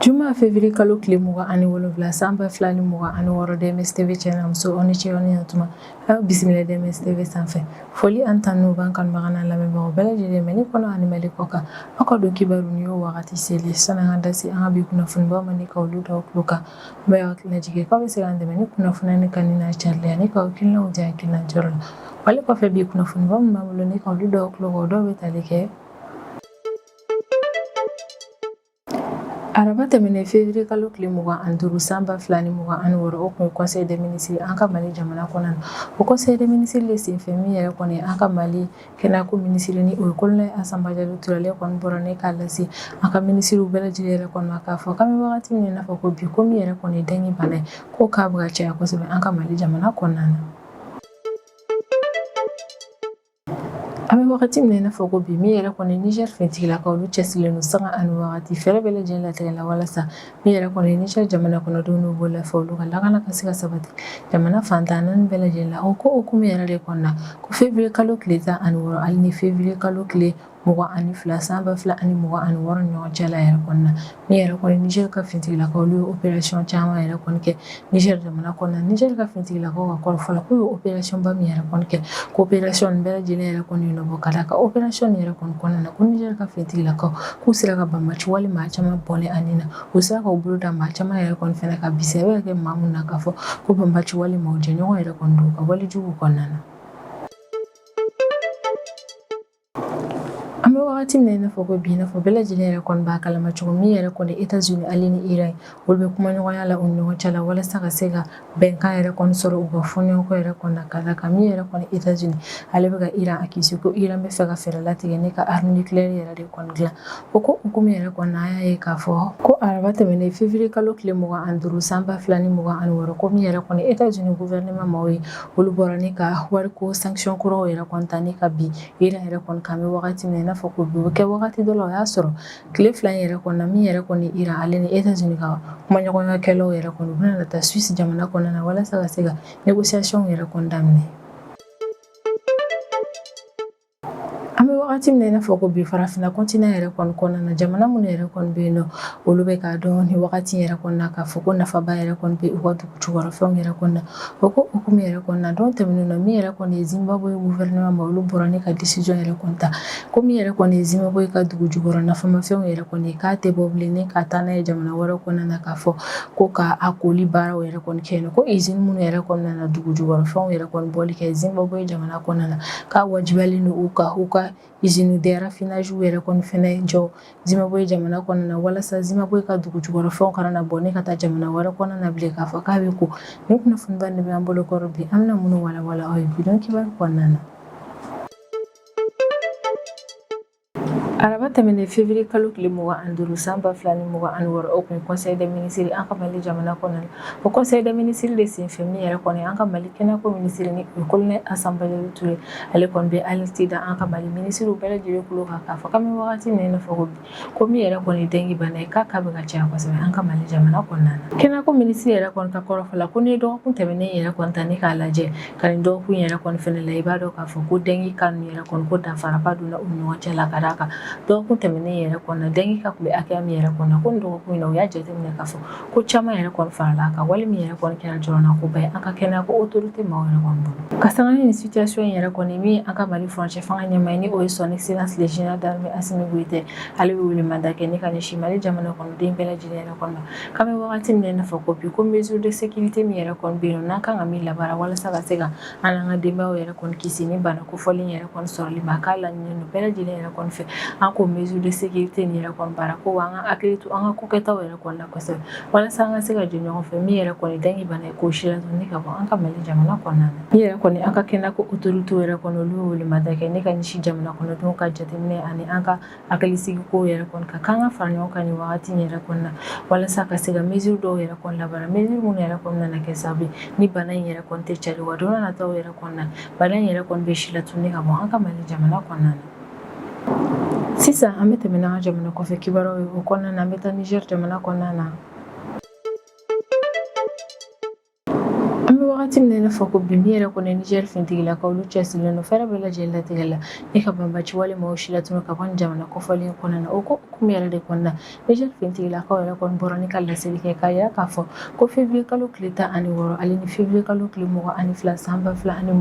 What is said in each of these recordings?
Juma février kalo tile 27 san 2026, DMS TV cɛ n'a muso, aw ni ce, aw ni ɲantuma. Aw bisimila DMS TV sanfɛ. Foli ani tanu b'an kanubaga n'an lamɛnbagaw bɛɛ lajɛlen Mali kɔnɔ ani Mali kɔ kan. Aw ka don kibaru ni y'o wagati seli. Sani an ka da se an ka bi kunnafonibaw ma ni ka olu da aw tulo kan, n bɛ hakili lajigin k'aw bɛ se k'an dɛmɛ ni kunnafoniya ni kanu n'a carili ani k'aw hakilinaw di hakilina jɔyɔrɔ la. Wale kɔfɛ, bi kunnafoniba min b'an bolo ni ka olu da aw tulo kan, o dɔw bɛ tali kɛ: Araba tɛmɛnen février kalo tile 25 san 2026, o tun ye conseil des ministres an ka Mali jamana kɔnɔna na. O conseil des ministres de senfɛ, min yɛrɛ kɔni an ka Mali kɛnɛyako minisiri, ni o ye colonel Asanba Jalo Ture, ale kɔni bɔra ne k'a lase an ka minisiriw bɛɛ lajɛlen yɛrɛ kɔni ma k'a fɔ k'an bɛ wagati min na, i n'a fɔ ko bi, ko min yɛrɛ kɔni ye dengue bana ye, ko k'a bɛ ka caya kosɛbɛ an ka Mali jamana kɔnɔna na. An bɛ wagati min na i n'a fɔ ko bi, min yɛrɛ kɔni Niger finitigilakaw, olu cɛsirilen don sanga ani wagati fɛɛrɛ bɛɛ lajɛlen latigɛ la walasa min yɛrɛ kɔni Niger jamana kɔnɔdenw n'u bolofɛnw, olu ka lakana ka se ka sabati jamana fan 14 bɛɛ lajɛlen la. O ko hukumu yɛrɛ de kɔnɔna, ko février kalo tile 16 ale ni février kalo tile 22 san 2026 ni ɲɔgɔn cɛ la yɛrɛ kɔnɔna, min yɛrɛ kɔni Niger ka finitigilakaw, olu ye opération caman yɛrɛ kɔni kɛ Niger jamana kɔnɔna. Niger ka finitigilakaw ka kɔrɔfɔ la, k'u ye opération ba min yɛrɛ kɔni kɛ, ko opération nin bɛɛ lajɛlen yɛrɛ kɔni nɔ bɔ ka d'a kan opération nin yɛrɛ kɔni kɔnɔna na, ko Niger ka finitigilakaw k'u sera ka banbaci wale maa caman bɔnɛ ani na, u sera k'u bolo da maa caman yɛrɛ kɔni fɛnɛ ka bisi a bɛ ka kɛ maa mun na k'a fɔ ko banbaci wale maaw jɛɲɔgɔn yɛrɛ kɔni don u ka walejugu kɔnɔna na. An bɛ wagati min na i n'a fɔ ko bi, i n'a fɔ bɛɛ lajɛlen yɛrɛ kɔni b'a kalama cogo min yɛrɛ kɔni, États-Unis ale ni Iran, olu bɛ kumaɲɔgɔnya la u ni ɲɔgɔn cɛ la walasa ka se ka bɛnkan yɛrɛ kɔni sɔrɔ u ka fɔɲɔgɔnkɔ yɛrɛ kɔni na, ka d'a kan min yɛrɛ kɔni États-Unis, ale bɛ ka Iran accuser ko Iran bɛ fɛ ka fɛɛrɛ latigɛ ne ka arme nucléaire yɛrɛ de kɔni dilan. O ko hukumu yɛrɛ kɔni na, an y'a ye k'a fɔ ko araba tɛmɛnen février kalo tile 25 san 2026, ko min yɛrɛ kɔni États-Unis gouvernement maaw ye, olu bɔra ni ka wariko sanction kuraw yɛrɛ kɔni ta ni ka bin Iran yɛrɛ kɔni kan. Bɛ wagati min na i n'a fɔ ko bi, o bɛ kɛ wagati dɔ la, o y'a sɔrɔ tile 2 in yɛrɛ kɔnɔna na, min yɛrɛ kɔni Iran ale ni États-Unis ka kumaɲɔgɔnyakɛlaw yɛrɛ kɔni, u bɛna taa Suisse jamana kɔnɔna na walasa ka se ka négociation yɛrɛ kɔni daminɛ. An bɛ wagati min na i n'a fɔ ko bi, farafinna continent yɛrɛ kɔni kɔnɔna na, jamana minnu yɛrɛ kɔni bɛ yen nɔ, olu bɛ k'a dɔn nin wagati yɛrɛ kɔnɔna na k'a fɔ ko nafaba yɛrɛ kɔni bɛ u ka dugu jukɔrɔfɛnw yɛrɛ kɔnɔna na. O ko hukumu yɛrɛ kɔnɔna na, don tɛmɛnen na, min yɛrɛ kɔni ye Zimbabwe gouvernement ma, olu bɔra ne ka décision yɛrɛ kɔni ta ko min yɛrɛ kɔni ye Zimbabwe ka dugu jukɔrɔ nafamafɛnw yɛrɛ kɔni, k'a tɛ bɔ bilen ne ka taa n'a ye jamana wɛrɛ kɔnɔna na, k'a fɔ ko ka a koli baaraw yɛrɛ kɔni kɛ yen, ko usine minnu yɛrɛ kɔnɔna na dugu jukɔrɔfɛnw yɛrɛ kɔni bɔli kɛ Zimbabwe jamana kɔnɔna na, k'a wajibiyalen don u ka usine de raffinage yɛrɛ kɔni fɛnɛ jɔ Zimbabwe jamana kɔnɔna na, walasa Zimbabwe ka dugu jukɔrɔfɛnw kana na bɔ ne ka taa jamana wɛrɛ kɔnɔna na bilen k'a fɔ k'a bɛ ko. Nin kunnafoniba de bɛ an bolo kɔrɔ bi, an bɛna minnu walawala aw ye bi don kibaru kɔnɔna na. Araba tɛmɛnen février kalo tile 25 san 2026, o tun ye conseil des ministres an ka Mali jamana kɔnɔna na. O conseil des ministres de senfɛ, min yɛrɛ kɔni an ka Mali kɛnɛyako minisiri, ni o ye colonel Asanba Jalo Ture, ale kɔni bɛ alerte da an ka Mali minisiriw bɛɛ lajɛlen tulo kan k'a fɔ k'an bɛ wagati min na i n'a fɔ ko bi, ko min yɛrɛ kɔni dengue bana ye, k'a bɛ ka caya kosɛbɛ an ka Mali jamana kɔnɔna na. Kɛnɛyako minisiri yɛrɛ kɔni ka kɔrɔfɔ la, ko n'i ye dɔgɔkun tɛmɛnen yɛrɛ kɔni ta ni k'a lajɛ ka nin dɔgɔkun yɛrɛ kɔni fɛnɛ la, i b'a dɔn k'a fɔ ko dengue cas ninnu yɛrɛ kɔni, ko danfaraba donna u ni ɲɔgɔn cɛ la, ka d'a kan dɔgɔkun tɛmɛnen yɛrɛ kɔni na, dengue cas tun bɛ hakɛya min yɛrɛ kɔni na, ko nin dɔgɔkun in na, u y'a jateminɛ k'a fɔ ko caman yɛrɛ kɔni farala a kan, wale min yɛrɛ kɔni kɛra jɔrɔnakoba ye an ka kɛnɛyako autorité maaw yɛrɛ kɔni bolo. Ka sanga ni nin situation in yɛrɛ kɔni, min an ka Mali furancɛ fanga ɲɛmaa ye, ni o ye son excellence le général d'armée Assimi Goïta, ale bɛ welemada kɛ ne ka ɲɛsin Mali jamana kɔnɔden bɛɛ lajɛlen yɛrɛ kɔni ma k'an bɛ wagati min na i n'a fɔ ko bi, ko mesure de sécurité min yɛrɛ kɔni bɛ yen nɔ, n'an kan ka min labaara walasa ka se ka an n'an ka denbayaw yɛrɛ kɔni kisi ni bana kofɔlen yɛrɛ kɔni sɔrɔli ma, k'a laɲininen don bɛɛ lajɛlen yɛrɛ kɔni fɛ an k'o mesure de sécurité nin yɛrɛ kɔni baara, ko wa an ka hakili to an ka kokɛtaw yɛrɛ kɔni na kosɛbɛ walasa an ka se ka jɛ ɲɔgɔn fɛ min yɛrɛ kɔni dengue bana ye, k'o silatunu ka bɔ an ka Mali jamana kɔnɔna na. Min yɛrɛ kɔni an ka kɛnɛyako autorité yɛrɛ kɔni, olu ye welemada kɛ ne ka ɲɛsin jamana kɔnɔdenw ka jateminɛ ani an ka hakilisigi ko yɛrɛ kɔni kan, k'an ka fara ɲɔgɔn kan nin wagati in yɛrɛ kɔni na walasa ka se ka mesure dɔw yɛrɛ kɔni labaara, mesure minnu yɛrɛ kɔni nana kɛ sababu ye ni bana in yɛrɛ kɔni tɛ cari, wa don nataw yɛrɛ kɔni na, bana in yɛrɛ kɔni bɛ silatunu ka bɔ an ka Mali jamana kɔnɔna na. Sisan an bɛ tɛmɛ n'an ka jamana kɔfɛ kibaruyaw ye. O kɔnɔna na, an bɛ taa Niger jamana kɔnɔna na. An bɛ wagati min na i n'a fɔ ko bi, min yɛrɛ kɔni Niger finitigilakaw, olu cɛsirilen don fɛɛrɛ bɛɛ lajɛlen latigɛ la ni ka banbaci wale maaw si latunu ka bɔ nin jamana kofɔlen kɔnɔna na. O ko hukumu yɛrɛ de kɔnɔna, Niger finitigilakaw yɛrɛ kɔni bɔra ni ka laseli kɛ k'a jira k'a fɔ ko février kalo tile 16 ale ni février kalo tile 22 san 2026 ni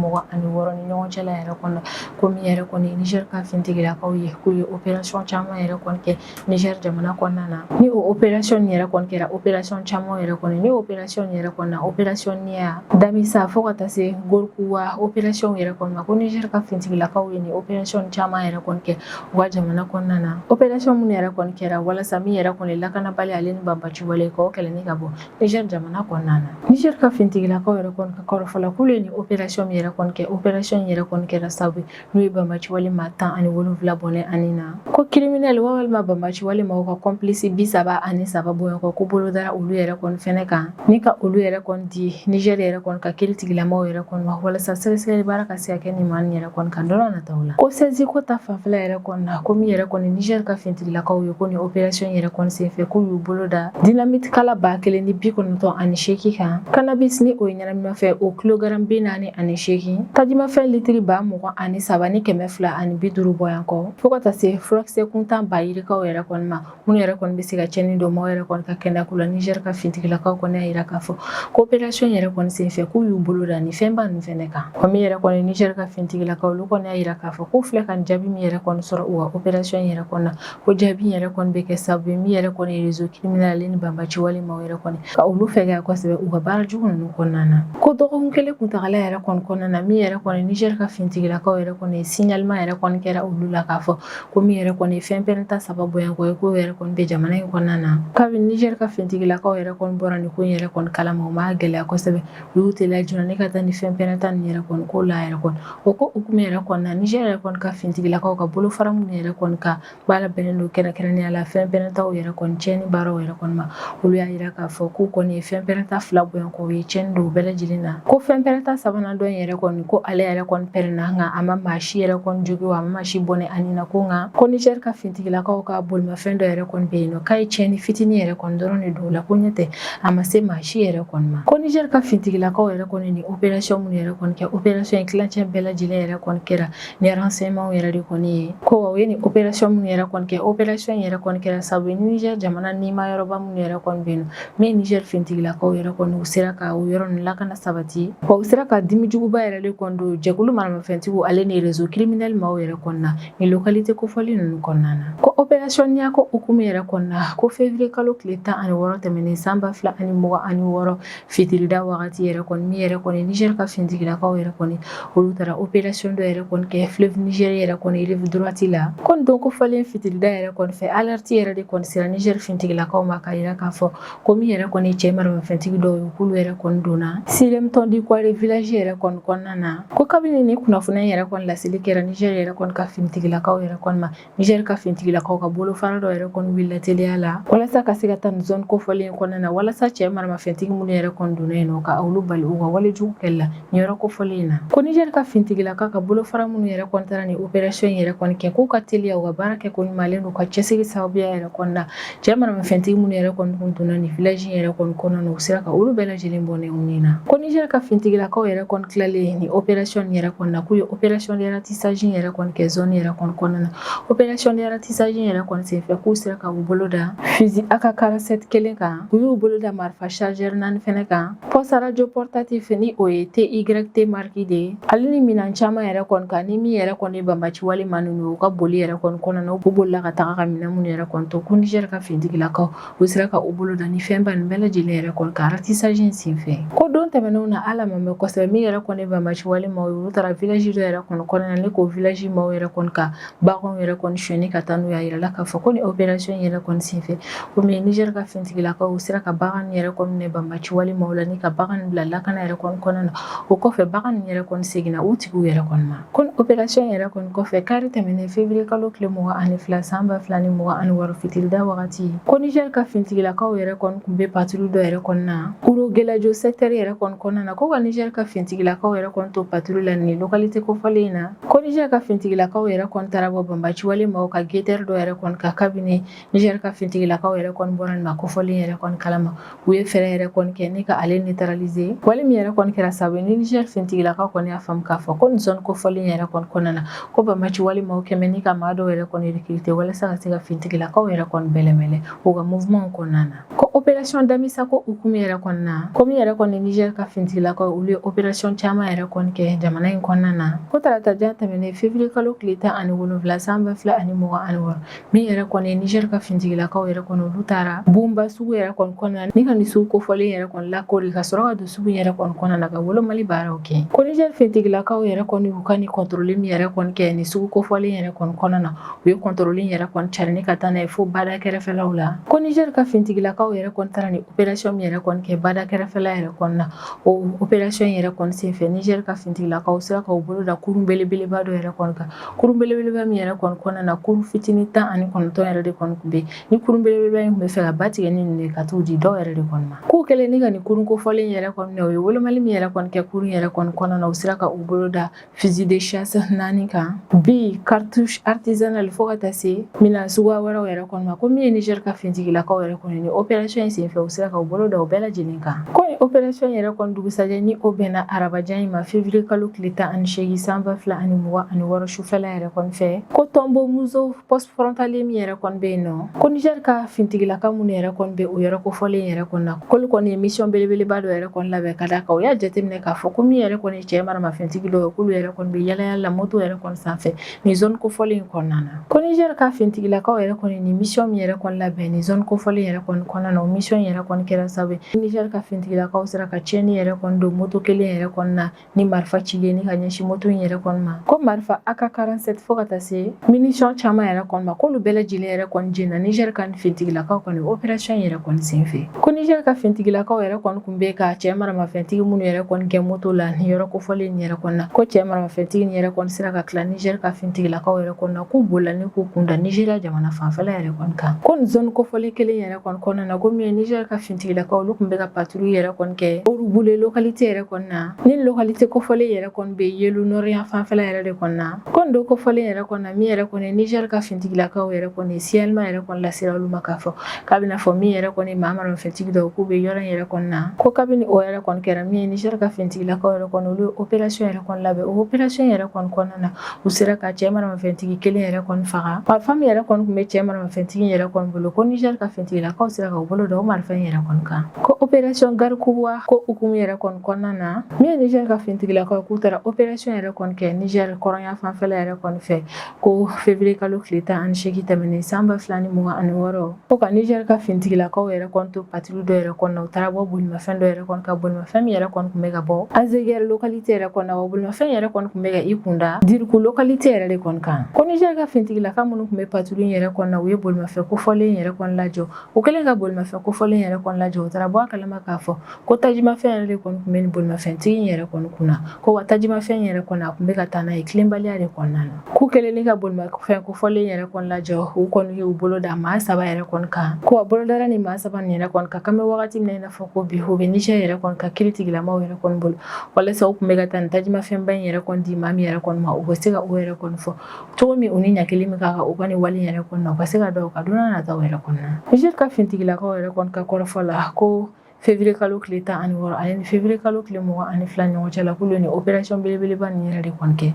ɲɔgɔn cɛla yɛrɛ kɔnɔ, ko min yɛrɛ kɔni Niger ka finitigilakaw ye, k'u ye opération caman yɛrɛ kɔni kɛ Niger jamana kɔnɔna na. Ni o opération yɛrɛ kɔni kɛra, opération caman yɛrɛ kɔni, ni opération yɛrɛ kɔni na, opération Niya, Damisa, fo ka taa se Gorkuwa opération yɛrɛ kɔni ma, ko Niger ka finitigilakaw ye ni opération caman yɛrɛ kɔni kɛ u ka jamana kɔnɔna na. Opération minnu yɛrɛ kɔni kɛra walasa min yɛrɛ kɔni lakanabali ale ni banbaci wale k'o kɛlɛ ni ka bɔ Niger jamana kɔnɔna na. Niger ka finitigilakaw yɛrɛ kɔni ka kɔrɔfɔ la, k'olu ye ni opération min yɛrɛ kɔni kɛ, opération yɛrɛ kɔni kɛra sababu n'u ye banbaci wale maa 17 bɔnɛ ani na, ko criminel walima banbaci wale maaw ka complice 33 bɔɲɔgɔn ko bolo dara olu yɛrɛ kɔni fɛnɛ kan, ni ka olu yɛrɛ kɔni di Niger yɛrɛ kɔni ka kiiritigilamaw yɛrɛ kɔni ma, walasa sɛgɛsɛgɛli baara ka se ka kɛ nin maa nin yɛrɛ kɔni kan don nataw la. Ko saisie ko ta fanfɛla yɛrɛ kɔni na, ko min yɛrɛ kɔni Niger ka finitigilakaw ye, ko ni opération yɛrɛ kɔni senfɛ, k'u y'u bolo da dynamite kala 1098 kan, cannabis ni o ye ɲɛnaminimafɛn o kilogramme 48, tajimafɛn litiri 23,250 bɔɲɔgɔn, fo ka taa se furakisɛ kuntan ba yirikaw yɛrɛ kɔni ma, minnu yɛrɛ kɔni bɛ se ka tiɲɛni don maaw yɛrɛ kɔni ka kɛnɛyako la. Niger ka finitigilakaw kɔni y'a jira k'a fɔ ko opération yɛrɛ kɔni senfɛ, k'u y'u bolo da nin fɛnba ninnu fɛnɛ kan. Wa min yɛrɛ kɔni Niger ka finitigilakaw, olu kɔni y'a jira k'a fɔ k'u filɛ ka nin jaabi min yɛrɛ kɔni sɔrɔ u ka opération yɛrɛ kɔni na, ko jaabi yɛrɛ kɔni bɛ kɛ sababu ye min yɛrɛ kɔni réseau criminel ale ni banbaci wale maaw yɛrɛ kɔni ka olu fɛgɛya kosɛbɛ u ka baara jugu ninnu kɔnɔna na. Ko dɔgɔkun kelen kuntagala yɛrɛ kɔni kɔnɔna na, min yɛrɛ kɔni Niger ka finitigilakaw yɛrɛ kɔni, signalement yɛrɛ kɔni kɛra olu la k'a fɔ ko min yɛrɛ kɔni fɛn pɛrɛnta saba bɔɲɔgɔn ye, k'o yɛrɛ kɔni bɛ jamana in kɔnɔna na. Kabini Niger ka finitigilakaw yɛrɛ kɔni bɔra nin ko in yɛrɛ kɔni kalama, u m'a gɛlɛya kosɛbɛ, u y'u teliya joona ne ka taa ni fɛn pɛrɛnta nin yɛrɛ kɔni ko la yɛrɛ kɔni. O ko hukumu yɛrɛ kɔni na, Niger yɛrɛ kɔni ka finitigilakaw ka bolofara minnu yɛrɛ kɔni ka baara bɛnnen don kɛrɛnkɛrɛnnenya la fɛn pɛrɛntaw yɛrɛ kɔni tiɲɛni baaraw yɛrɛ kɔni ma, olu y'a jira k'a fɔ k'u kɔni ye fɛn pɛrɛnta fila bɔɲɔgɔn ye tiɲɛni don u bɛɛ lajɛlen na. Ko fɛn pɛrɛnta sabanan dɔ in yɛrɛ kɔni, ko ale yɛrɛ kɔni pɛrɛnna, nka a ma maa si yɛrɛ kɔni jogin, wa a ma maa si bɔnɛ ani na. Ko nka ko Niger ka finitigilakaw ka bolimafɛn dɔ yɛrɛ kɔni bɛ yen nɔ, k'a ye tiɲɛni fitinin yɛrɛ kɔni dɔrɔn de don o la, ko ɲɛ tɛ a ma se maa si yɛrɛ kɔni ma. Ko Niger ka finitigilakaw yɛrɛ kɔni ni opération minnu yɛrɛ kɔni kɛ, opération in tilancɛ bɛɛ lajɛlen yɛrɛ kɔni kɛra ni renseignement yɛrɛ de kɔni ye. Ko wa u ye ni opération minnu yɛrɛ kɔni kɛ, opération yɛrɛ kɔni kɛra sababu ye Niger jamana nima yɔrɔba minnu yɛrɛ kɔni bɛ yen nɔ, min Niger finitigilakaw yɛrɛ kɔni, u sera ka o yɔrɔ ninnu lakana sabati, wa u sera ka dimi juguba yɛrɛ de kɔni don jɛkulu maramafɛntigiw ale ni réseau criminel maaw yɛrɛ kɔni na ni localité kofɔli ninnu kɔnɔna na. Ko opération Niya ko hukumu yɛrɛ kɔnɔna na, ko février kalo tile 16 tɛmɛnen san 2026 fitirida wagati yɛrɛ kɔni, min yɛrɛ kɔni Niger ka finitigilakaw yɛrɛ kɔni, olu taara opération dɔ yɛrɛ kɔni kɛ fleuve Niger yɛrɛ kɔni rive droite la. Ko nin don kofɔlen fitirida yɛrɛ kɔni fɛ, alerte yɛrɛ de kɔni sera Niger finitigilakaw ma k'a jira k'a fɔ ko min yɛrɛ kɔni cɛ maramafɛntigi dɔw ye, k'olu yɛrɛ kɔni donna Silemtɔndi Kware village yɛrɛ kɔni kɔnɔna na. Ko kabini ni kunnafoniya yɛrɛ kɔni laseli kɛra Niger yɛrɛ kɔni ka finitigilakaw yɛrɛ kɔni ma, Niger ka finitigilakaw ka bolofara dɔ yɛrɛ kɔni wulila teliya la walasa ka se ka taa nin zone kofɔlen in kɔnɔna na, walasa cɛ maramafɛntigi minnu yɛrɛ kɔni donna yen nɔ, ka olu bali u ka wale jugu kɛli la nin yɔrɔ kofɔlen in na. Ko Niger ka finitigilakaw ka bolofara minnu yɛrɛ kɔni taara nin opération yɛrɛ kɔni kɛ, k'u ka teliya u ka baara kɛ ko ɲuman ale n'u ka cɛsiri sababuya yɛrɛ kɔni na, cɛ maramafɛntigi minnu yɛrɛ kɔni kun donna nin village in yɛrɛ kɔni kɔnɔna na, u sera ka olu bɛɛ lajɛlen bɔnɛ u ni na. Ko Niger ka finitigilakaw yɛrɛ kɔni tilalen nin opération yɛrɛ kɔni na, k'u ye opération de ratissage yɛrɛ kɔni kɛ zone yɛrɛ kɔni kɔnɔna na. Opération de ratissage yɛrɛ kɔni senfɛ, k'u sera ka u bolo da fusil AK-47 kelen kan, u y'u bolo da marifa chargeur naani fɛnɛ kan, poste radio portatif ni o ye TYT marque de ye, ale ni minɛn caman yɛrɛ kɔni kan, ni min yɛrɛ kɔni ye banbaci wale maa ninnu u ka boli yɛrɛ kɔni kɔnɔna na, u bolila ka taga ka minɛn minnu yɛrɛ kɔni to. Ko Niger ka finitigilakaw, u sera ka u bolo da ni fɛnba nin bɛɛ lajɛlen yɛrɛ kɔni kan ratissage in senfɛ. Ko don tɛmɛnenw na, ala ma mɛn kosɛbɛ, min yɛrɛ kɔni banbaci wale maaw ye, olu taara village dɔ yɛrɛ kɔni kɔnɔna na, ne ko village maaw yɛrɛ kɔni ka baganw yɛrɛ kɔni sonyɛni ka taa n'u ye. A yirala k'a fɔ ko ni opération yɛrɛ kɔni senfɛ, komi Niger ka finitigilakaw sera ka bagan yɛrɛ kɔni minɛ banbaci wale maaw la ni ka bagan bila lakana yɛrɛ kɔni kɔnɔna na, o kɔfɛ bagan yɛrɛ kɔni seginna u tigiw yɛrɛ kɔni ma. Ko ni opération yɛrɛ kɔni kɔfɛ, kari tɛmɛnen février kalo tile 22 san 2026 fitirida wagati, ko Niger ka finitigilakaw yɛrɛ kɔni tun bɛ patrouille dɔ yɛrɛ kɔni na Ouro Guéladio secteur yɛrɛ kɔni kɔnɔna na. Ko ka Niger ka finitigilakaw yɛrɛ kɔni to patrouille la nin localité kofɔlen in na, ko Niger ka finitigilakaw yɛrɛ kɔni taara bɔ banbaci wale maaw ka guetteur dɔ yɛrɛ kɔni kan. Kabini Niger ka finitigilakaw yɛrɛ kɔni bɔra nin ma kofɔlen yɛrɛ kɔni kalama, u ye fɛɛrɛ yɛrɛ kɔni kɛ ni ka ale neutraliser. Wale min yɛrɛ kɔni kɛra sababu ye ni Niger finitigilakaw kɔni y'a faamu k'a fɔ ko nin zone kofɔlen yɛrɛ kɔni kɔnɔna na, ko banbaanci wale maaw kɛmɛ ni ka maa dɔw yɛrɛ kɔni recruter walasa ka se ka finitigilakaw yɛrɛ kɔni bɛlɛmɛlɛ u ka mouvement kɔnɔna na. Ko opération Damisako hukumu yɛrɛ kɔnɔna na, ko min yɛrɛ kɔni Niger ka finitigilakaw, olu ye opération caman yɛrɛ kɔni kɛ jamana in kɔnɔna na. Ko tarata jan tɛmɛnen, février kalo tile 17 san 2026, min yɛrɛ kɔni Niger ka finitigilakaw yɛrɛ kɔni, olu taara Bunba sugu yɛrɛ kɔni kɔnɔna ni ka nin sugu kofɔlen yɛrɛ kɔni lakori, ka sɔrɔ ka don sugu yɛrɛ kɔni kɔnɔna na ka wolomali baaraw kɛ. Ko Niger finitigilakaw yɛrɛ kɔni y'u ka nin contrôle min yɛrɛ kɔni kɛ nin sugu kofɔlen yɛrɛ kɔni kɔnɔna na, u ye contrôle yɛrɛ kɔni cari ni ka taa n'a ye fo bada kɛrɛfɛlaw la. Ko Niger ka finitigilakaw yɛrɛ kɔni taara ni opération min yɛrɛ kɔni kɛ bada kɛrɛfɛla yɛrɛ kɔni na, o opération yɛrɛ kɔni senfɛ, Niger ka finitigilakaw sera ka u bolo da kurun belebeleba dɔ yɛrɛ kɔni kan. Kurun belebeleba min yɛrɛ kɔni kɔnɔna na, kurun fitinin 19 yɛrɛ de kɔni tun bɛ. Ni kurun belebeleba in tun bɛ fɛ ka ba tigɛ ni nin ye ka t'u di dɔw yɛrɛ de kɔni ma. K'u kɛlen ni ka nin kurun kofɔlen yɛrɛ kɔni minɛ, u ye wolomali min yɛrɛ kɔni kɛ kurun yɛrɛ kɔni kɔnɔna na, u sera ka u bolo da fusil de chasse 4 kan, bi cartouche artisanale, fo ka taa se minɛn suguya wɛrɛw yɛrɛ kɔni ma. Ko min ye Niger ka finitigilakaw yɛrɛ kɔni, ni opération in senfɛ, u sera ka u bolo da o bɛɛ lajɛlen kan. Ko ni opération yɛrɛ kɔni dugusajɛ, ni o bɛnna arabajan in ma, février kalo tile 18 san 2026 sufɛla yɛrɛ kɔni fɛ, ko Tɔnbo Muso poste frontalier min yɛrɛ kɔni bɛ yen nɔ, ko Niger ka finitigilaka minnu yɛrɛ kɔni bɛ o yɔrɔ kofɔlen yɛrɛ kɔni na, k'olu kɔni ye mission belebeleba dɔ yɛrɛ kɔni labɛn ka d'a kan u y'a jateminɛ k'a fɔ ko min yɛrɛ kɔni ye cɛ maramafɛntigi dɔw ye, k'olu yɛrɛ kɔni bɛ yala yala la moto yɛrɛ kɔni sanfɛ nin zone kofɔlen in kɔnɔna na. Ko Niger ka finitigilakaw yɛrɛ kɔni nin mission min yɛrɛ kɔni labɛn nin zone kofɔlen yɛrɛ kɔni kɔnɔna na, o mission yɛrɛ kɔni kɛra sababu ye Niger ka finitigilakaw sera ka tiɲɛni yɛrɛ kɔni don moto kelen yɛrɛ kɔni na ni marifa cilen ni ka ɲɛsin moto in yɛrɛ kɔni ma. Ko marifa AK-47 fo ka taa se munition caman yɛrɛ kɔni ma, k'olu bɛɛ lajɛlen yɛrɛ kɔni jenina Niger ka finitigilakaw kɔni opération yɛrɛ kɔni senfɛ. Ko Niger ka finitigilakaw yɛrɛ kɔni tun bɛ ka cɛ maramafɛntigi minnu yɛrɛ kɔni gɛn moto la nin yɔrɔ kofɔlen in yɛrɛ kɔni na, ko cɛ maramafɛntigi nin yɛrɛ kɔni sera ka tila Niger ka finitigilakaw yɛrɛ kɔni na, k'u bolila ni k'u kun da Nigeria jamana fanfɛla yɛrɛ kɔni kan. Ko nin zone kofɔlen kelen yɛrɛ kɔni kɔnɔna na, ko min ye Niger ka finitigilakaw, olu tun bɛ ka patrouille yɛrɛ kɔni kɛ Orubule localité yɛrɛ kɔni na. Ni localité kofɔlen yɛrɛ kɔni bɛ Yelu nord yan fanfɛla yɛrɛ de kɔni na. Ko nin don kofɔlen yɛrɛ kɔni na, min yɛrɛ kɔni Niger ka finitigilakaw yɛrɛ kɔni signalement yɛrɛ kɔni lasera olu ma k'a fɔ k'a bɛna fɔ min yɛrɛ kɔni maa maramafɛntigi dɔw k'u bɛ yɔrɔ in yɛrɛ kɔni na. Ko kabini o yɛrɛ kɔni kɛra, min ye Niger ka finitigilakaw yɛrɛ kɔni, olu ye opération yɛrɛ kɔni labɛn. O opération yɛrɛ kɔni kɔnɔna na, u sera ka cɛ maramafɛntigi kelen yɛrɛ kɔni faga. Marifa min yɛrɛ kɔni tun bɛ cɛ maramafɛntigi yɛrɛ kɔni bolo, ko Niger ka finitigilakaw sera ka u bolo da o marifa in yɛrɛ kɔni kan. Ko opération Garkuwa ko hukumu yɛrɛ kɔni kɔnɔna na, min ye Niger ka finitigilakaw, k'u taara opération yɛrɛ kɔni kɛ Niger kɔrɔnya fanfɛla yɛrɛ kɔni fɛ, ko février kalo tile 18 tɛmɛnen san 2026, ko ka Niger ka finitigilakaw yɛrɛ kɔni to patrouille dɔ yɛrɛ kɔni na, u taara bɔ bolimafɛn dɔ yɛrɛ kɔni kan, bolimafɛn min yɛrɛ kɔni tun bɛ ka bɔ Azeguer localité yɛrɛ kɔni na, wa bolimafɛn yɛrɛ kɔni tun bɛ ka i kunda Diriku localité yɛrɛ de kɔni kan. Ko Niger ka finitigilaka minnu tun bɛ patrouille yɛrɛ kɔni na, u ye bolimafɛn kofɔlen yɛrɛ kɔni lajɔ. U kɛlen ka bolimafɛn kofɔlen yɛrɛ kɔni lajɔ, u taara bɔ a kalama k'a fɔ ko tajimafɛn yɛrɛ de kɔni tun bɛ nin bolimafɛntigi in yɛrɛ kɔni kunna. Ko wa tajimafɛn yɛrɛ kɔni, a tun bɛ ka taa n'a ye tilenbaliya de kɔnɔna na. K'u kɛlen ka bolimafɛn kofɔlen yɛrɛ kɔni lajɔ, u kɔni y'u bolo da maa 3 yɛrɛ kɔni kan. Ko wa bolodara ni maa 3 nin yɛrɛ kɔni kan, k'an bɛ wagati min na i n'a fɔ ko bi, u bɛ Niger yɛrɛ kɔni ka kiiritigilamaw yɛrɛ kɔni bolo, walasa u tun bɛ ka taa nin tajimafɛnba in yɛrɛ kɔni di maa min yɛrɛ kɔni ma, u bɛ se ka o yɛrɛ kɔni fɔ cogo min, u ni ɲagili min ka kan u ka nin wale yɛrɛ kɔni na, u ka se ka da u ka don n'a nataw yɛrɛ kɔnɔna na. Niger ka finitigilakaw yɛrɛ kɔni ka kɔrɔfɔ la, ko février kalo tile 16 ale ni février kalo tile 22 ɲɔgɔn cɛ la, k'olu ni opération belebeleba nin yɛrɛ de kɔni kɛ.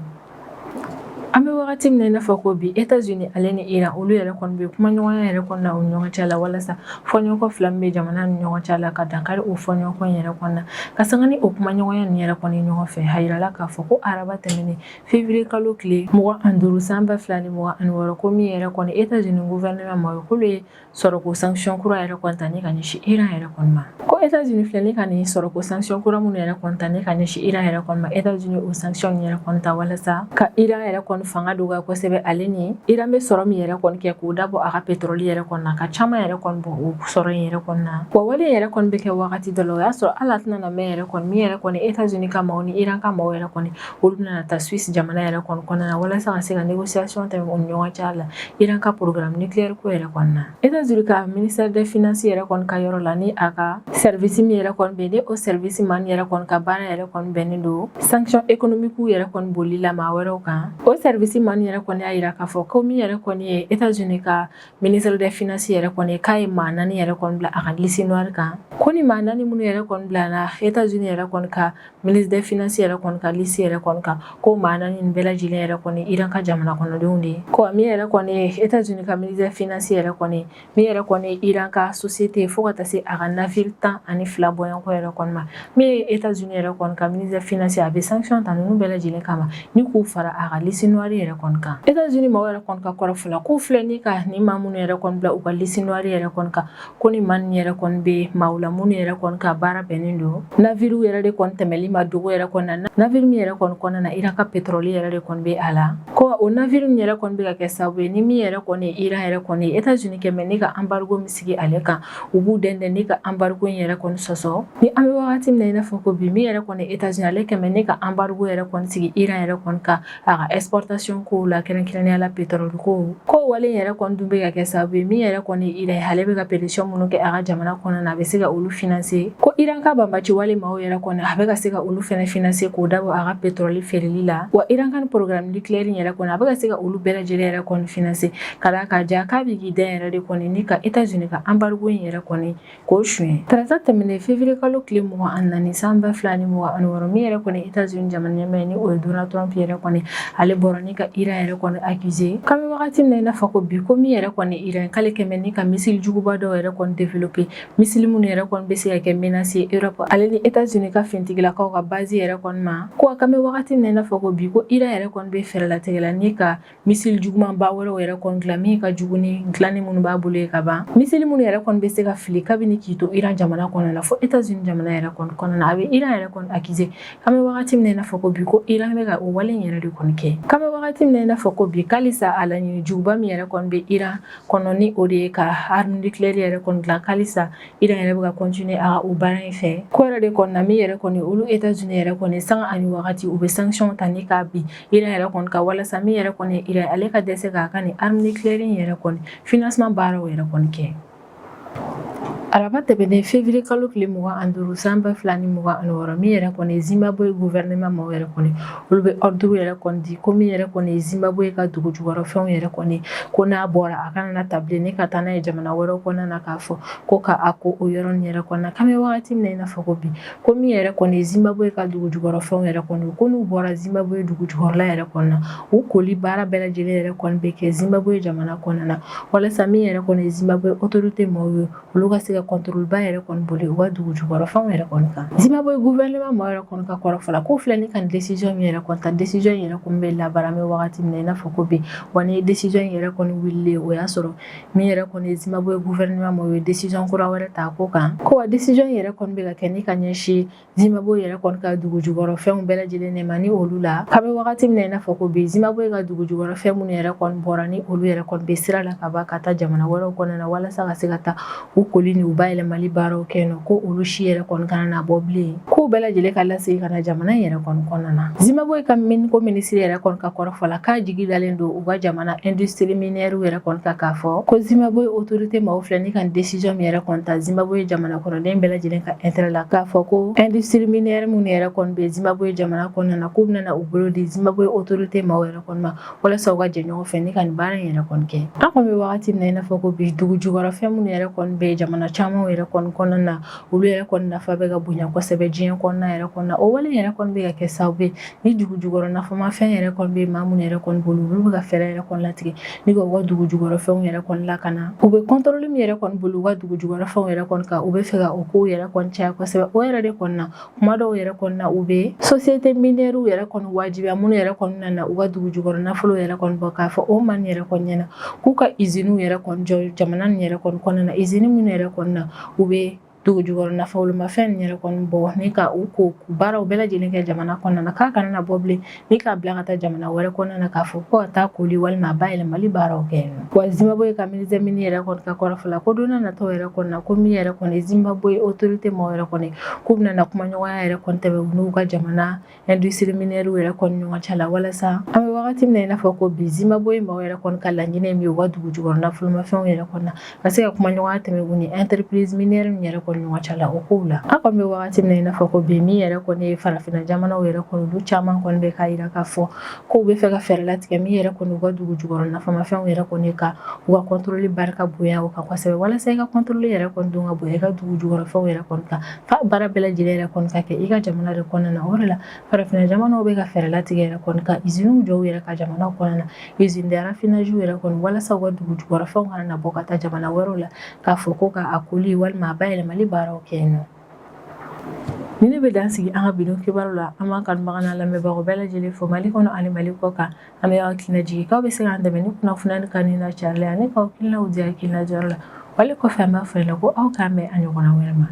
An bɛ wagati min na i n'a fɔ ko bi, États-Unis ale ni Iran, olu yɛrɛ kɔni bɛ kumaɲɔgɔnya yɛrɛ kɔni na u ni ɲɔgɔn cɛ la, walasa fɔɲɔgɔnkɔ fila min bɛ jamana ni ɲɔgɔn cɛ la, ka dankari o fɔɲɔgɔnkɔ in yɛrɛ kɔni na. Ka sanga ni o kumaɲɔgɔnya nin yɛrɛ kɔni ɲɔgɔn fɛ, a yirala k'a fɔ ko araba tɛmɛnen, février kalo tile 25 san 2026, ko min yɛrɛ kɔni États-Unis gouvernement ma, k'olu ye sɔrɔko sanction kura yɛrɛ kɔni ta ni ka ɲɛsin Iran yɛrɛ kɔni ma. Ko États-Unis filɛ ni ka nin sɔrɔko sanction kura minnu yɛrɛ kɔni ta ni ka ɲɛsin Iran yɛrɛ kɔni ma, États-Unis o sanction yɛrɛ kɔni ta walasa ka Iran yɛrɛ kɔni fanga dɔgɔya kosɛbɛ, ale ni Iran bɛ sɔrɔ min yɛrɛ kɔni kɛ, k'o dabɔ a ka pétrole yɛrɛ kɔni na, ka caman yɛrɛ kɔni bɔ o sɔrɔ in yɛrɛ kɔni na. Wa wale yɛrɛ kɔni bɛ kɛ wagati dɔ la, o y'a sɔrɔ hali a tɛna na mɛn yɛrɛ kɔni, min yɛrɛ kɔni États-Unis ka maaw ni Iran ka maaw yɛrɛ kɔni, olu bɛna taa Suisse jamana yɛrɛ kɔni kɔnɔna na, walasa ka se ka négociation tɛmɛ u ni ɲɔgɔn cɛ la Iran ka programme nucléaire ko yɛrɛ kɔni na. États-Unis ka ministère des finances yɛrɛ kɔni ka yɔrɔ la, ni a ka service min yɛrɛ kɔni bɛ, ni o service man yɛrɛ kɔni ka baara yɛrɛ kɔni bɛnnen don sanction économique yɛrɛ kɔni boli la maa wɛrɛw kan, o service service maa yɛrɛ kɔni y'a jira k'a fɔ ko min yɛrɛ kɔni ye États-Unis ka ministre des finances yɛrɛ kɔni k'a ye maa 4 yɛrɛ kɔni bila a ka liste noire kan. Ko ni maa 4 minnu yɛrɛ kɔni bilala États-Unis yɛrɛ kɔni ka ministre des finances yɛrɛ kɔni ka liste yɛrɛ kɔni kan, ko maa 4 nin bɛɛ lajɛlen yɛrɛ kɔni Iran ka jamana kɔnɔdenw de ye. Ko min yɛrɛ kɔni ye États-Unis ka ministre des finances yɛrɛ kɔni, min yɛrɛ kɔni ye Iran ka société, fo ka taa se a ka navire 12 bɔɲɔgɔnko yɛrɛ kɔni ma, min ye États-Unis yɛrɛ kɔni ka ministre des finances, a bɛ sanction ta ninnu bɛɛ lajɛlen kama ni k'u fara a ka liste noire yɛrɛ kɔni kan. États-Unis maaw yɛrɛ kɔni ka kɔrɔfɔ la, k'u filɛ ni ka nin maa minnu yɛrɛ kɔni bila u ka liste noire yɛrɛ kɔni kan, ko ni maa ninnu yɛrɛ kɔni bɛ maaw la minnu yɛrɛ kɔni ka baara bɛnnen don navire yɛrɛ de kɔni tɛmɛli ma dogo yɛrɛ kɔni na, navire min yɛrɛ kɔni kɔnɔna na Iran ka pétrole yɛrɛ de kɔni bɛ a la. Ko o navire min yɛrɛ kɔni bɛ ka kɛ sababu ye ni min yɛrɛ kɔni ye Iran yɛrɛ kɔni ye, États-Unis kɛmɛ ni ka embargo min sigi ale kan, u b'u dɛndɛn ni ka embargo in yɛrɛ kɔni sɔsɔ. Ni an bɛ wagati min na i n'a fɔ ko bi, min yɛrɛ kɔni États-Unis, ale kɛmɛ ni ka embargo yɛrɛ kɔni sigi Iran yɛrɛ kɔni kan a ka exportation kow la, kɛrɛnkɛrɛnnenya la pétrole ko. Ko wale yɛrɛ kɔni dun bɛ ka kɛ sababu ye min yɛrɛ kɔni Iran, ale bɛ ka pression minnu kɛ a ka jamana kɔnɔna na, a bɛ se ka olu financer. Ko Iran ka banbaci wale maaw yɛrɛ kɔni, a bɛ ka se ka olu fɛnɛ financer k'o dabɔ a ka pétrole feereli la. Wa Iran ka programme nucléaire yɛrɛ kɔni, a bɛ ka se ka olu bɛɛ lajɛlen yɛrɛ kɔni financer ka d'a kan ja k'a bɛ k'i dɛn yɛrɛ de kɔni ni ka États-Unis ka embargo in yɛrɛ kɔni k'o suɲɛ. Tarata tɛmɛnen, février kalo tile 24 san 2026, min yɛrɛ kɔni États-Unis jamana ɲɛmaa ni o ye Donald Trump yɛrɛ kɔni, ale bɔra ni ka Iran yɛrɛ kɔni accuser. K'an bɛ wagati min na i n'a fɔ ko bi, ko min yɛrɛ kɔni Iran, k'ale kɛmɛ ni ka missile juguba dɔw yɛrɛ kɔni développer, missile minnu yɛrɛ kɔni bɛ se ka kɛ menace ye Europe ale ni États-Unis ka finitigilakaw ka base yɛrɛ kɔni ma. Ko k'an bɛ wagati min na i n'a fɔ ko bi, ko Iran yɛrɛ kɔni bɛ fɛɛrɛ latigɛ la ni ka missile jugumanba wɛrɛw yɛrɛ kɔni dilan min ka jugu ni dilanni minnu b'a bolo ye ka ban, missile minnu yɛrɛ kɔni bɛ se ka fili kabini k'i to Iran jamana kɔnɔ la fo États-Unis jamana yɛrɛ kɔni kɔnɔna na. A bɛ Iran yɛrɛ kɔni accuser. K'an bɛ wagati min na i n'a fɔ ko bi, ko Iran bɛ ka o wale in yɛrɛ de kɔni kɛ. K'an bɛ wagati min na i n'a fɔ ko bi, k'alisa a laɲini juguba min yɛrɛ kɔni bɛ Iran kɔnɔ, ni o de ye ka arme nucléaire yɛrɛ kɔni dilan, k'alisa Iran yɛrɛ bɛ ka continuer a ka o baara in fɛ. Ko yɛrɛ de kɔni na, min yɛrɛ kɔni olu États-Unis yɛrɛ kɔni, sanga ani wagati u bɛ sanction ta ni k'a bin Iran yɛrɛ kɔni ka, walasa min yɛrɛ kɔni Iran, ale ka dɛsɛ k'a ka nin arme nucléaire in yɛrɛ kɔni financement baaraw yɛrɛ kɔni kɛ. Araba tɛmɛnen, février kalo tile 25 san 2026, min yɛrɛ kɔni Zimbabwe gouvernement maaw yɛrɛ kɔni, olu bɛ ordre yɛrɛ kɔni di ko min yɛrɛ kɔni Zimbabwe ka dugu jukɔrɔfɛnw yɛrɛ kɔni, ko n'a bɔra, a kana na ta bilen ni ka taa n'a ye jamana wɛrɛw kɔnɔna na, k'a fɔ ko ka a ko o yɔrɔ nin yɛrɛ kɔnɔ na. K'an bɛ wagati min na i n'a fɔ ko bi, ko min yɛrɛ kɔni Zimbabwe ka dugu jukɔrɔfɛnw yɛrɛ kɔni, ko n'u bɔra Zimbabwe dugu jukɔrɔla yɛrɛ kɔnɔ na, u koli baara bɛɛ lajɛlen yɛrɛ kɔni bɛ kɛ Zimbabwe jamana kɔnɔna na, walasa min yɛrɛ kɔni Zimbabwe autorité maaw ye, olu ka se ka contrôle ba yɛrɛ kɔni boli u ka dugu jukɔrɔfɛnw yɛrɛ kɔni kan. Zimbabwe gouvernement maaw yɛrɛ kɔni ka kɔrɔfɔ la, k'o filɛ ni ka décision min yɛrɛ kɔni ta, décision yɛrɛ kɔni bɛ labaara an bɛ wagati min na i n'a fɔ ko bi. Wa ni décision yɛrɛ kɔni wulilen, o y'a sɔrɔ min yɛrɛ kɔni Zimbabwe gouvernement maaw ye décision kura wɛrɛ ta ko kan. Ko wa décision yɛrɛ kɔni bɛ ka kɛ ni ka ɲɛsin Zimbabwe yɛrɛ kɔni ka dugu jukɔrɔfɛnw bɛɛ lajɛlen de ma. Ni olu la, k'an bɛ wagati min na i n'a fɔ ko bi, Zimbabwe ka dugu jukɔrɔfɛn minnu yɛrɛ kɔni bɔra, ni olu yɛrɛ kɔni bɛ sira la ka ban ka taa jamana wɛrɛw kɔnɔna na, walasa ka se ka taa u koli ni u bayɛlɛmali baaraw kɛ yen nɔ, ko olu si yɛrɛ kɔni kana na bɔ bilen, k'u bɛɛ lajɛlen ka lasegin ka na jamana in yɛrɛ kɔni kɔnɔna na. Zimbabwe ka mine ko minisiri yɛrɛ kɔni ka kɔrɔfɔ la, k'a jigi dalen don u ka jamana industrie minière yɛrɛ kɔni kan, k'a fɔ ko Zimbabwe autorité maaw filɛ ni ka décision min yɛrɛ kɔni ta Zimbabwe jamana kɔnɔden bɛɛ lajɛlen ka intérêt la, k'a fɔ ko industrie minière minnu yɛrɛ kɔni bɛ Zimbabwe jamana kɔnɔna na, k'u bɛna u bolo di Zimbabwe autorité maaw yɛrɛ kɔni ma, walasa u ka jɛ ɲɔgɔn fɛ ni ka nin baara in yɛrɛ kɔni kɛ. An kɔni bɛ wagati min na i n'a fɔ ko bi, dugu jukɔrɔfɛn minnu yɛrɛ kɔni bɛ jamana caman yɛrɛ kɔni kɔnɔna na, olu yɛrɛ kɔni nafa bɛ ka bonya kosɛbɛ diɲɛ kɔnɔna yɛrɛ kɔnɔna na. O wale yɛrɛ kɔni bɛ ka kɛ sababu ye ni dugu jukɔrɔ nafamafɛn yɛrɛ kɔni bɛ maa minnu yɛrɛ kɔni bolo, olu bɛ ka fɛɛrɛ yɛrɛ kɔni latigɛ ni ka u ka dugu jukɔrɔfɛnw yɛrɛ kɔni lakana. U bɛ contrôle min yɛrɛ kɔni bolo u ka dugu jukɔrɔfɛnw yɛrɛ kɔni kan, u bɛ fɛ ka o kow yɛrɛ kɔni caya kosɛbɛ. O yɛrɛ de kɔni na, kuma dɔw yɛrɛ kɔni na, u bɛ société minière yɛrɛ kɔni wajibiya minnu yɛrɛ kɔni nana u ka dugu jukɔrɔ nafolo yɛrɛ kɔni bɔ, k'a fɔ o maa nin yɛrɛ kɔni ɲɛna k'u ka usines yɛrɛ kɔni jɔ jamana nin yɛrɛ kɔni kɔnɔna na, usine minnu yɛrɛ kɔni na, u bɛ dugu jukɔrɔ nafolomafɛn nin yɛrɛ kɔni bɔ ni ka u ko baaraw bɛɛ lajɛlen kɛ jamana kɔnɔna na, k'a kana na bɔ bilen ni k'a bila ka taa jamana wɛrɛ kɔnɔna na, k'a fɔ ko ka taa koli walima a bayɛlɛmali baaraw kɛ yen nɔ. Wa Zimbabwe ka ministre mine yɛrɛ kɔni ka kɔrɔfɔ la, ko don n'a nataw yɛrɛ kɔni na, ko min yɛrɛ kɔni Zimbabwe autorité maaw yɛrɛ kɔni, k'u bɛna na kumaɲɔgɔnya yɛrɛ kɔni tɛmɛ u n'u ka jamana industrie minière yɛrɛ kɔni ɲɔgɔn cɛ la, walasa an bɛ wagati min na i n'a fɔ ko bi, Zimbabwe maaw yɛrɛ kɔni ka laɲini min ye u ka dugu jukɔrɔ nafolomafɛnw yɛrɛ kɔni na, ka se ka kumaɲɔgɔnya tɛmɛ u ni entreprise minière min yɛrɛ kɔni kɔni ɲɔgɔn cɛ la o kow la. An kɔni bɛ wagati min na i n'a fɔ ko bi, min yɛrɛ kɔni ye farafinna jamanaw yɛrɛ kɔni, olu caman kɔni bɛ k'a jira k'a fɔ k'u bɛ fɛ ka fɛɛrɛ latigɛ min yɛrɛ kɔni u ka dugu jukɔrɔ nafamafɛnw yɛrɛ kɔni ka u ka contrôle barika bonya o kan kosɛbɛ, walasa i ka contrôle yɛrɛ kɔni don ka bonya i ka dugu jukɔrɔfɛnw yɛrɛ kɔni kan, fa baara bɛɛ lajɛlen yɛrɛ kɔni ka kɛ i ka jamana de kɔnɔna na. O de la farafinna jamanaw bɛ ka fɛɛrɛ latigɛ yɛrɛ kɔni ka usines jɔ u yɛrɛ ka jamana kɔnɔna na, usine de raffinage yɛrɛ kɔni, walasa u ka dugu jukɔrɔfɛnw kana na bɔ ka taa jamana wɛrɛw la k'a fɔ ko ka a koli walima a bayɛlɛmali baaraw kɛ yen nɔ. Ni ne bɛ dan sigi an ka bi don kibaru la, an b'an kanubaga n'an lamɛnbagaw bɛɛ lajɛlen fo Mali kɔnɔ ani Mali kɔ kan. An bɛ aw hakilina jigin k'aw bɛ se k'an dɛmɛ ni kunnafoniya kanu n'a carili ani k'aw hakilinaw di hakilina jɔyɔrɔ la. Wale kɔfɛ, an b'a fɔ ɲɛna ko aw k'an bɛn a ɲɔgɔnna wɛrɛ ma.